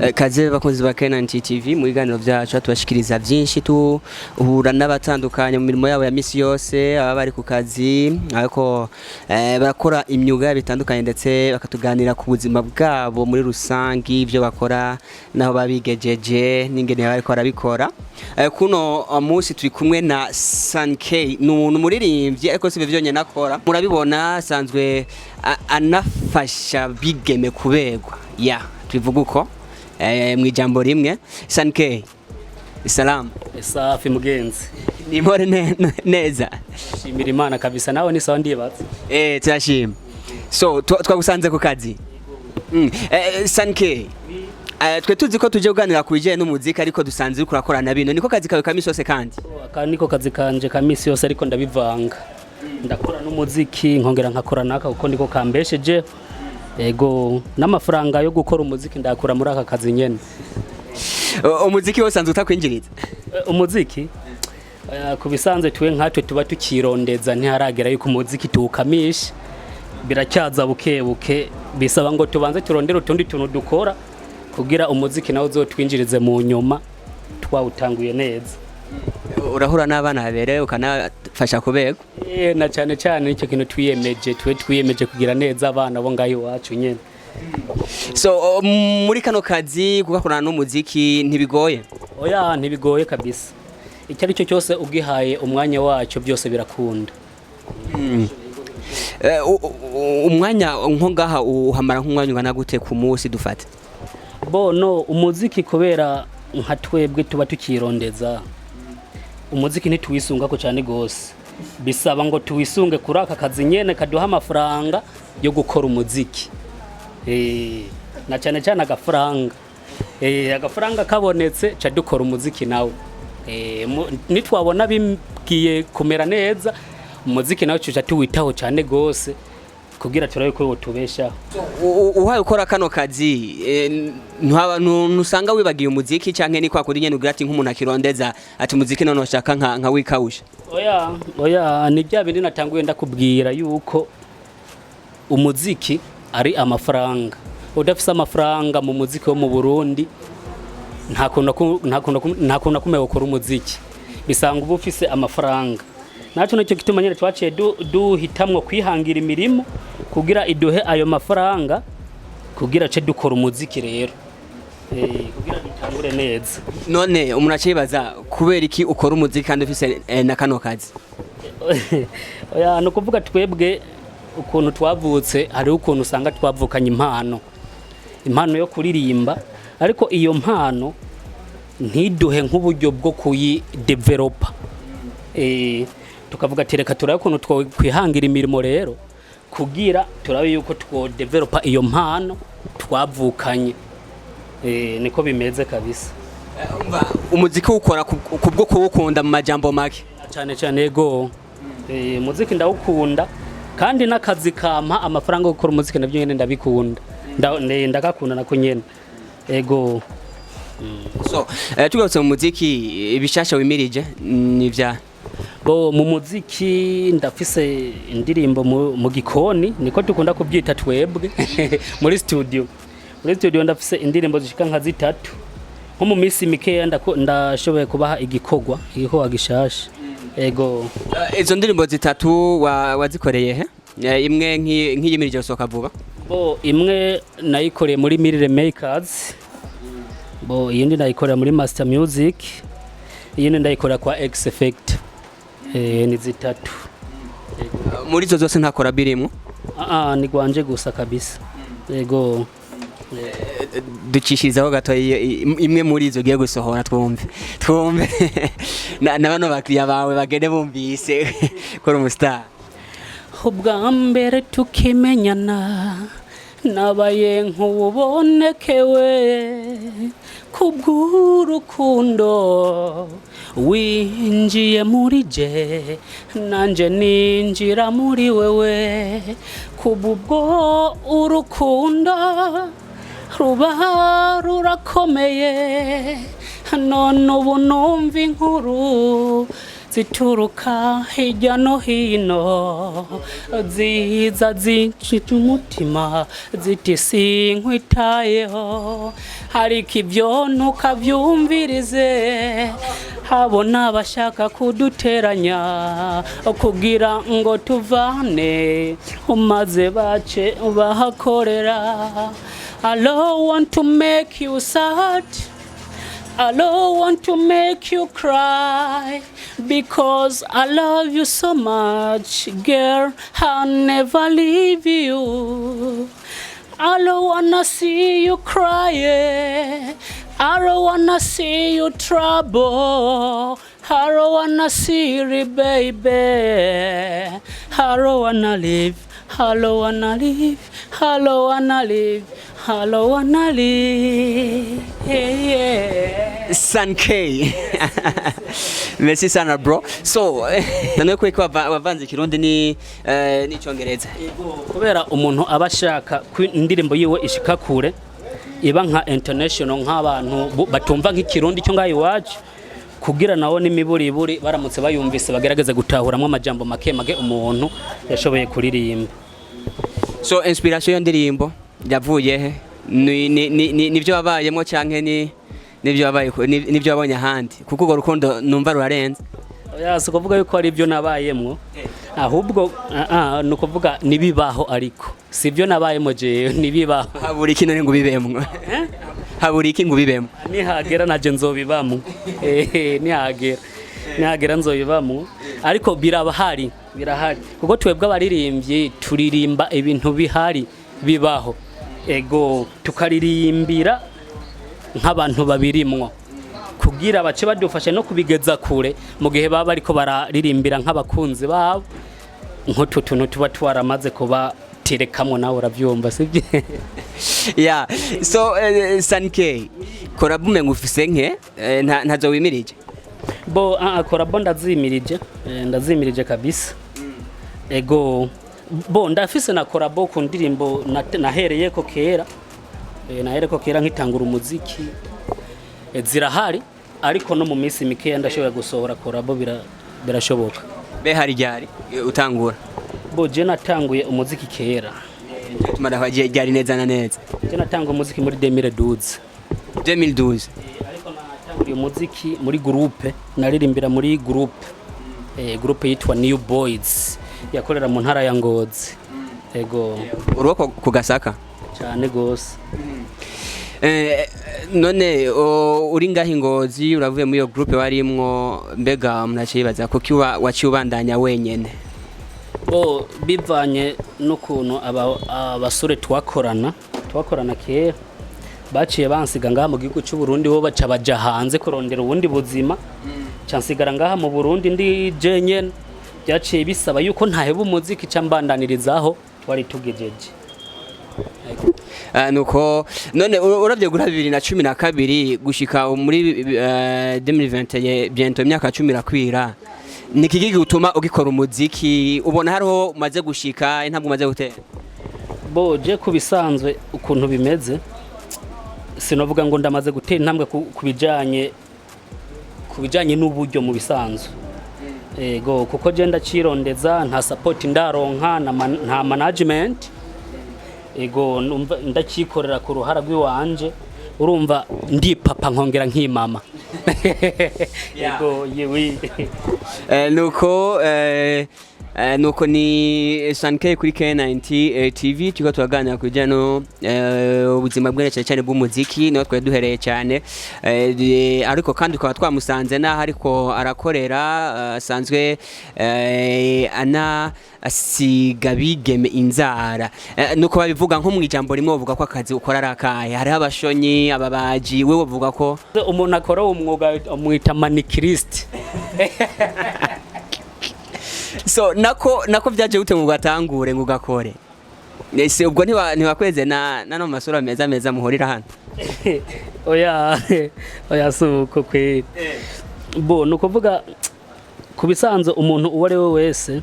Kaze bakunzi ba Kenan TV mu biganiro byacu, tubashikiriza byinshi, tuhura n'abatandukanye mu mirimo yabo ya misi yose, aba bari ku kazi ariko barakora imyuga yabo itandukanye, ndetse bakatuganira ku buzima bwabo muri rusangi, ibyo bakora naho babigejeje n'ingene bariko barabikora. Kuno munsi turi kumwe na San K, ni umuntu umuririmbyi, ariko si ibyo byonyine akora. Murabibona, asanzwe anafasha bigeme kuberwa, ya tubivuga uko mu ijambo rimwe. San K, salamu. Safi mugenzi. Ni impore neza. Shimira Imana kabisa, nawe ni sawa ndibaza. Turashima. So twagusanze ku kazi. San K, twe tuzi ko tuje kuganira ku bijyanye n'umuziki, ariko dusanze uriko urakorana bino, niko kazi kawe ka misi yose kandi? Aka niko kazi kanje ka misi yose, ariko ndabivanga, ndakora n'umuziki nkongera nkakora naka kuko niko kambesheje. Ego, n'amafaranga yo gukora umuziki ndakura muri aka kazi nyene. Umuziki wose usanzwe utakwinjiriza? Umuziki ku bisanzwe twe nkatwe tuba tukirondeza, ntiharagera yuko umuziki tuwukamisha, biracyaza buke buke. Bisaba ngo tubanze turondere utundi tuntu dukora kugira umuziki nawe uzotwinjirize mu nyuma twawutanguye neza. Urahura n'abana baberewe ukanafasha kuberwa? Na cyane cyane nicyo kintu twiyemeje, twe twiyemeje kugira neza abana bo ngaho iwacu nyene. So muri kano kazi kugakorana n'umuziki ntibigoye? Oya, ntibigoye kabisa. Icyo ari cyo cyose ugihaye umwanya wacyo byose birakunda. Umwanya nko ngaha uhamara nk'umwanya ungana gute ku munsi dufate? Bono umuziki, kubera nka twebwe tuba tukirondeza, umuziki ntituwisungako cyane gose. Bisaba ngo tuwisunge kuri aka kazi nyene kaduha amafaranga yo gukora umuziki. Na cyane cyane agafaranga. Agafaranga kabonetse ca dukora umuziki nawe. Nitwabona bigiye kumera neza, umuziki nawe tuca tuwitaho cyane gose kugira turabe ko tubeshaho. Uhaye ukora kano kazi, ntusanga wibagiye umuziki, canke ni kwa kundi nyene ugira ati nk'umuntu akirondeza ati umuziki none ushaka nka wikawusha? Oya, oya, ni bya bindi natanguye ndakubwira yuko umuziki ari amafaranga. Udafise amafaranga mu muziki wo mu Burundi, nta kuntu nakumwe ukora umuziki. Bisanga uba ufise amafaranga. Naco nicyo gituma nyene twaciye duhitamwo kwihangira imirimo kugira iduhe ayo mafaranga, kugira ce dukora umuziki rero. Kugira dutangure neza. None umuntu acibaza kubera iki ukora umuziki kandi ufise na kano kazi? Oya, ni ukuvuga twebwe ukuntu twavutse, hariho ukuntu usanga twavukanye impano yo kuririmba, ariko iyo mpano ntiduhe nk'uburyo bwo kuyidevelopa. Tukavuga ati reka turabe ukuntu twokwihangira imirimo rero kugira turabe yuko twodevelopa iyo mpano twavukanye. Niko bimeze kabisa. Umva, umuziki ukora kubwo kuwukunda mu majambo make? Cyane cyane, yego. Umuziki ndawukunda, kandi n'akazi kampa amafaranga yo gukora umuziki nabyo nyene ndabikunda. Ndagakunda nako nyene, ego. So tugarutse mu muziki, ibishasha wimirije ni vya? Bo mu muziki ndafise indirimbo mu gikoni, niko dukunda kubyita twebwe, muri studio. Muri studio ndafise indirimbo zishika nka zitatu. Nko mu minsi mikeya ndashoboye kubaha igikorwa gishasha, ego. Izo ndirimbo zitatu wazikoreye he? Imwe nk'iyimirije gusohoka vuba? Bo imwe nayikoreye muri Mirire Makers, bo iyindi nayikorera muri Master Music, iyindi ndayikorera kwa X Effect. Ni zitatu. Muri izo zose nta collabo irimwo? Ah ah, ni gwanje gusa kabisa, ego. Ducishirizaho gato imwe muri izo ugiye gusohora, twumve na bano bakiriya bawe bagende bumvise ko uri umustar. Ubwa mbere tukimenyana nabaye nk'ububonekewe kubw'urukundo winjiye muri je, nanje ninjira muri wewe. Kububwo urukundo ruba rurakomeye, none ubu numva inkuru. Zituruka hirya no hino, ziza zincita umutima, ziti sinkwitayeho. Ariko ibyo ntukabyumvirize, habona abashaka kuduteranya kugira ngo tuvane, maze bace bahakorera. I don't want to make you sad, I don't want to make you cry, because I love you so much, girl. I'll never leave you. I don't wanna see you crying. I don't wanna see you trouble. I don't wanna see you, baby. I don't wanna live. I don't wanna live. I don't wanna live. I don't wanna live. Yeah. San K. Merci sana, bro. So, none ko wavanze Ikirundi ni n'icongereza? Kubera umuntu aba ashaka ko indirimbo yiwe ishika kure, iba nka international, nk'abantu batumva nk'ikirundi cyo ngaho iwacu, kugira nawo n'imiburiburi baramutse bayumvise bagerageze gutahuramwo amajambo make make umuntu yashoboye kuririmba. So inspiration y'iyo ndirimbo yavuye he? Ni nivyo wabayemo canke ni nivyo wabaye nivyo wabonye ahandi? Kuko urwo rukundo numva rurarenze. Oya, si ukuvuga yuko ari ibyo nabayemwo, ahubwo ni ukuvuga nibibaho, ariko si ibyo nabayemo jewe, nibibaho. Habura iki none ngo ubibemwo? Habura iki ngo ubibemwo? Nihagera naje nzobibamwo. Nihagera nzobibamwo, ariko birahari, birahari, kuko twebwe abaririmbyi turirimba ibintu bihari, bibaho, ego, tukaririmbira nk'abantu babirimwo kugira bace badufashe no kubigeza kure mu gihe baba bariko bararirimbira nk'abakunzi babo, nk'utu tuntu tuba twaramaze kubaterekamwo, nawe uravyumva, sibyo? Yeah, so San K, collabo umenga ufise nke, ntazo wimirije? Bo collabo ndazimirije, ndazimirije kabisa, ego. Bo ndafise na collabo ku ndirimbo nahereyeko kera, nahereyeko kera nkitangura umuziki. Zirahari, ariko no mu minsi mikeya ndashobora gusohora collabo, birashoboka. Be hari ryari utangura? Bo je natanguye umuziki kera. Tumara ryari neza na neza? Je natanguye umuziki muri 2012. 2012? Ariko natanguriye umuziki muri groupe, naririmbira muri groupe, groupe yitwa New Boys, yakorera mu ntara ya Ngozi, ego. Uruwo ku Gasaka? Cyane gose. None uri ngaho Ingozi, uravuye muri iyo groupe warimwo, mbega umuntu acibaza kuki waciye ubandanya wenyene? Bo bivanye n'ukuntu abasore twakorana kera baciye bansiga ngaha mu gihugu cy'u Burundi, bo baca baja hanze kurondera ubundi buzima, ca nsigara ngaha mu Burundi ndi jenyene. Byaciye bisaba yuko ntaheba umuziki, ca mbandanirizaho twari tugejeje. Nuko none uravye guhera 2012 gushika muri 2021, bientôt imyaka 10 irakwira, ni iki gituma ugikora umuziki? Ubona hariho umaze gushika, intambwe umaze gutera? Bo je ku bisanzwe ukuntu bimeze, sinovuga ngo ndamaze gutera intambwe ku bijanye n'uburyo mu bisanzwe, ego, kuko je ndacirondeza, nta support ndaronka, nta management, ego, numva ndacikorera ku ruhara rw'iwanje, urumva ndi papa nkongera nkimama, ego, yewe. Nuko ni Sanke kuri K90 TV, turiko turaganira ku bijyanye no ubuzima bwe, cyane cyane bw'umuziki, niho twari duhereye cyane. Ariko kandi tukaba twamusanze n'aho ariko arakorera, asanzwe ana asiga bigeme inzara. Nuko babivuga nko mu ijambo rimwe, bavuga ko akazi ukora ari akahe? Hariho abashonyi, ababaji, wewe bavuga ko? Umuntu akora uwo mwuga umwita manicuriste. So nako byaje gute ngo ugatangure, ngo ugakore? Ese ubwo ntibakweze na no masura meza meza muhurira hano? Oya, oya, si uko kweri. Bo ni ukuvuga ku bisanzwe umuntu uwo ari we wese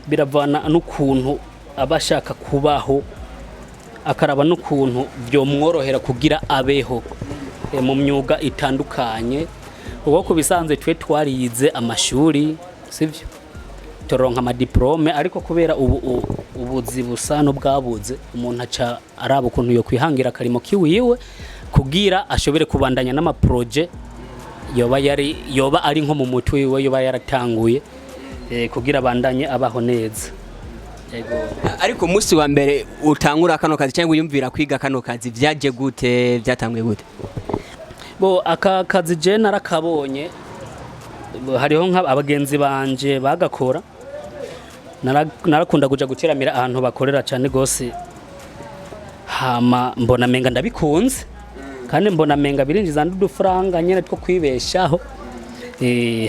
biravana n'ukuntu aba ashaka kubaho, akaraba n'ukuntu byomworohera kugira abeho, mu myuga itandukanye. Ubwo ku bisanzwe twe twarize amashuri, sivyo, turonka amadiplome, ariko kubera ubu ubuzi busa n'ubwabuze, umuntu aca araba ukuntu yo kwihangira akarimo kiwiwe kugira ashobore kubandanya n'amaproje yoba yari, yoba ari nko mu mutwe wiwe, yoba yaratanguye, kugira abandanye abaho neza. Yego. Ariko umunsi wa mbere utangura kano kazi cyangwa wiyumvira kwiga kano kazi, vyaje gute? Byatanguye gute? Bo, aka kazi je narakabonye, hariho nka abagenzi banje bagakora. Narakunda kuja guteramira ahantu bakorera cyane gose, hama mbona menga ndabikunze, kandi mbona menga birinjiza n'udufaranga nyene two kwibeshaho.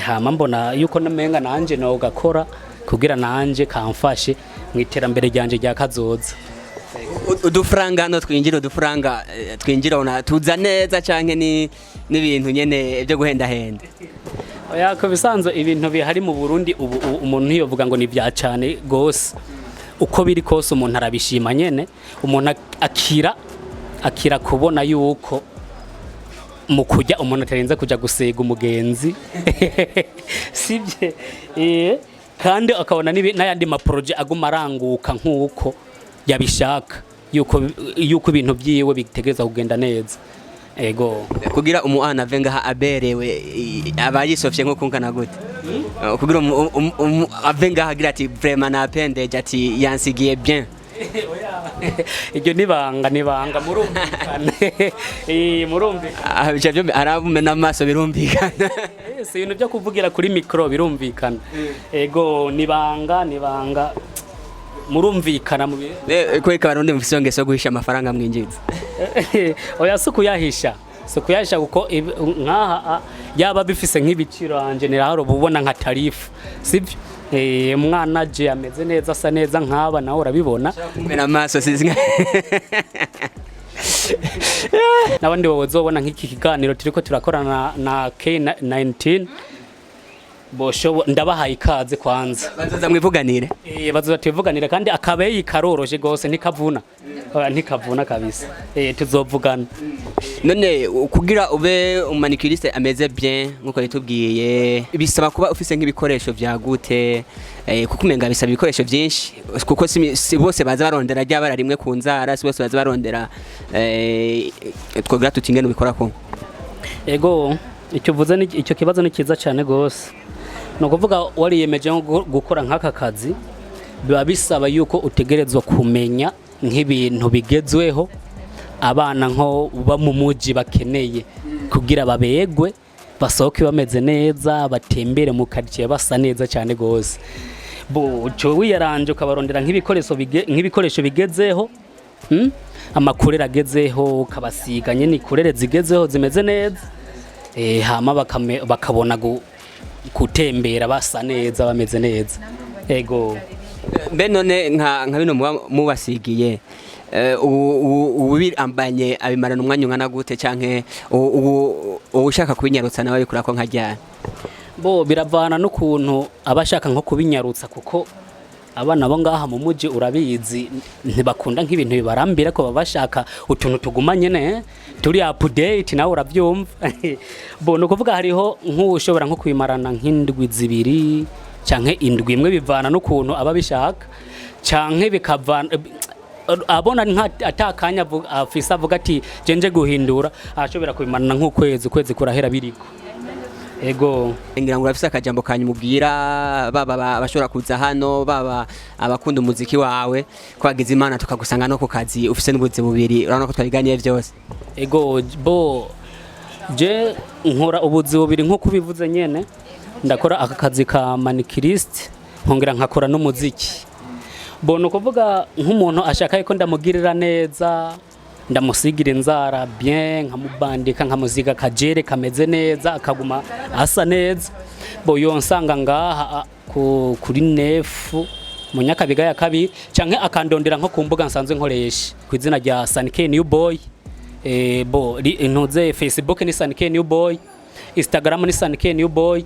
Hama mbona yuko namenga nanje nogakora kugira nanje kamfashe mu iterambere ryanje rya kazoza. Udufaranga hano twinjira, udufaranga twinjira ubona tuza neza, canke ni n'ibintu nyene byo guhendahenda? Oya, ku bisanzwe ibintu bihari mu Burundi ubu umuntu ntiyovuga ngo ni bya cyane gose. Uko biri kose umuntu arabishima nyene, umuntu akira kubona yuko mu kujya umuntu atarinze kuja gusega umugenzi, sibye? Kandi akabona n'ayandi maproje aguma aranguka nk'uko yabishaka, yuko ibintu byiwe bitegereza kugenda neza. Ego. Kugira umuana ave ngaha aberewe, aba yisofye nko kunkana gute? Kugira ave ngaha agira ati: "Vraiment napendeje," ati: "Yansigiye bien." Iryo nibanga, nibanga, murumvikana. Murumvikana. Ah, bica byo arabumena amaso, birumvikana. Si ibintu byo kuvugira kuri mikoro, birumvikana. Ego, nibanga, nibanga, murumvikana mu Kwereka Abarundi mufise iyo ngeso yo guhisha amafaranga mwinjiza. Oya, si ukuyahisha, si ukuyahisha, kuko nkaha yaba bifise nk'ibiciro en général uba ubona nka tarif, sibyo? Umwana aje ameze neza, asa neza nk'aba, nawe urabibona. Kumena amaso sizi N'abandi wowe uzobona nk'iki kiganiro turiko turakorana na K19 boshobo, ndabahaye ikaze kwanza. Bazoza mwivuganire. Bazoza tuvuganire, kandi akabeyi karoroshe gose, ntikavuna. Oya, ntikavuna kabisa. Tuzovugana. None kugira ube umanicuriste ameze bien nkuko yitubwiye, bisaba kuba ufise nk'ibikoresho vya gute? Kuko umenga bisaba ibikoresho vyinshi, kuko si bose baza barondera rya bara rimwe ku nzara, si bose baza barondera twogira tuti ingene ubikora ko. Ego, icyo uvuze icyo kibazo ni cyiza cyane gose. Ni ukuvuga wariyemeje nko gukora nk'aka kazi, biba bisaba yuko utegerezwa kumenya nk'ibintu bigezweho abana nko ba mu muji bakeneye kugira babegwe, basohoke bameze neza, batembere mu quartier basa neza cyane gose. Bo uco wiyaranje ukabarondera nk'ibikoresho bigezeho, Amakurere agezeho, ukabasiga nyene ikurere zigezeho zimeze neza, hama bakabona gutembera basa neza, bameze neza. Ego. Mbe none nka bino muba mubasigiye, ubirambanye abimarana umwanya ungana gute, canke ushaka kubinyarutsa nawe abikora ko nka ryari? Bo, biravana n'ukuntu aba ashaka nko kubinyarutsa, kuko abana bo ngaha mu muji urabizi ntibakunda nk'ibintu bibarambira, ko baba bashaka utuntu tuguma nyene turi update, nawe urabyumva. Bo, ni ukuvuga hariho nk'ushobora nko kubimarana nk'indwi 2 canke indwi imwe, bivana n'ukuntu aba abishaka, canke bikavana abona nka atakanya afise, avuga ati: "Je nje guhindura," ashobora kubimarana nk'ukwezi, ukwezi kurahera biriko. Ego. Ngira ngo urafise akajambo kanyuma ubwira baba abashobora kuza hano, baba abakunda umuziki wawe, ko wagize Imana tukagusanga no ku kazi, ufise n'ubuzi bubiri, urabona ko twabiganiye vyose. Ego, bo, je nkora ubuzi bubiri nk'uko ubivuze nyene. Ndakora aka kazi ka manicuriste, nkongera nkakora n'umuziki. Bo, ni ukuvuga nk'umuntu ashaka yuko ndamugirira neza, ndamusigira inzara bien, nkamubandika, nkamusiga akajere kameze neza, akaguma asa neza, bo yonsanga ngaha kuri nefu mu Nyakabiga ya kabiri, canke akandondera nko ku mbuga nsanzwe nkoresha ku izina rya Sanike New Boy. Bo ntuze Facebook ni Sanike New Boy, Instagram ni Sanike New Boy,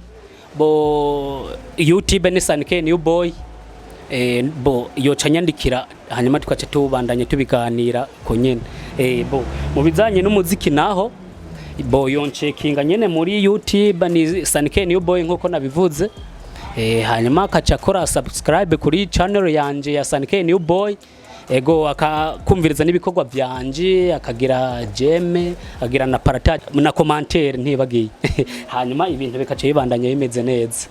bo YouTube ni Sanike New Boy. Bo yoca nyandikira, hanyuma tukaca tubandanya tubiganira ko nyene. Bo mu bizanye n'umuziki naho Bo yoncekinga nyene muri YouTube ni Sanike New Boy nkuko nabivuze. Hanyuma akaca akora subscribe kuri channel yanje ya Sanike New Boy. Ego, akakumviriza n'ibikorwa vyanje, akagira j'aime, akagira na partage na commentaire ntibagiye, hanyuma ibintu bikaca bibandanya bimeze neza.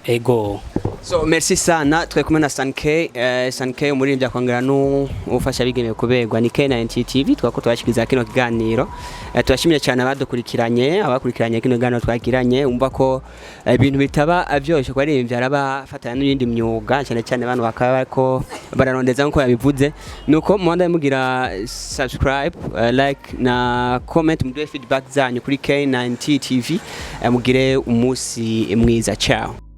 Ego. So merci sana, twari kumwe na Sanke, Sanke umuririmbyi akongera n'ufasha abigenewe kuberwa. Ni K90 TV twako twashikiriza kino kiganiro. Turashimye cyane abadukurikiranye, abakurikiranye kino kiganiro twagiranye. Umva ko ibintu bitaba byoroshye ku baririmbyi, arabafatanya n'iyindi myuga, cyane cyane abantu bakaba bariko bararondeza nkuko yabivuze. Nuko muhanda mugira subscribe, like na comment, muduhe feedback zanyu kuri K90 TV. Mugire umunsi mwiza, ciao.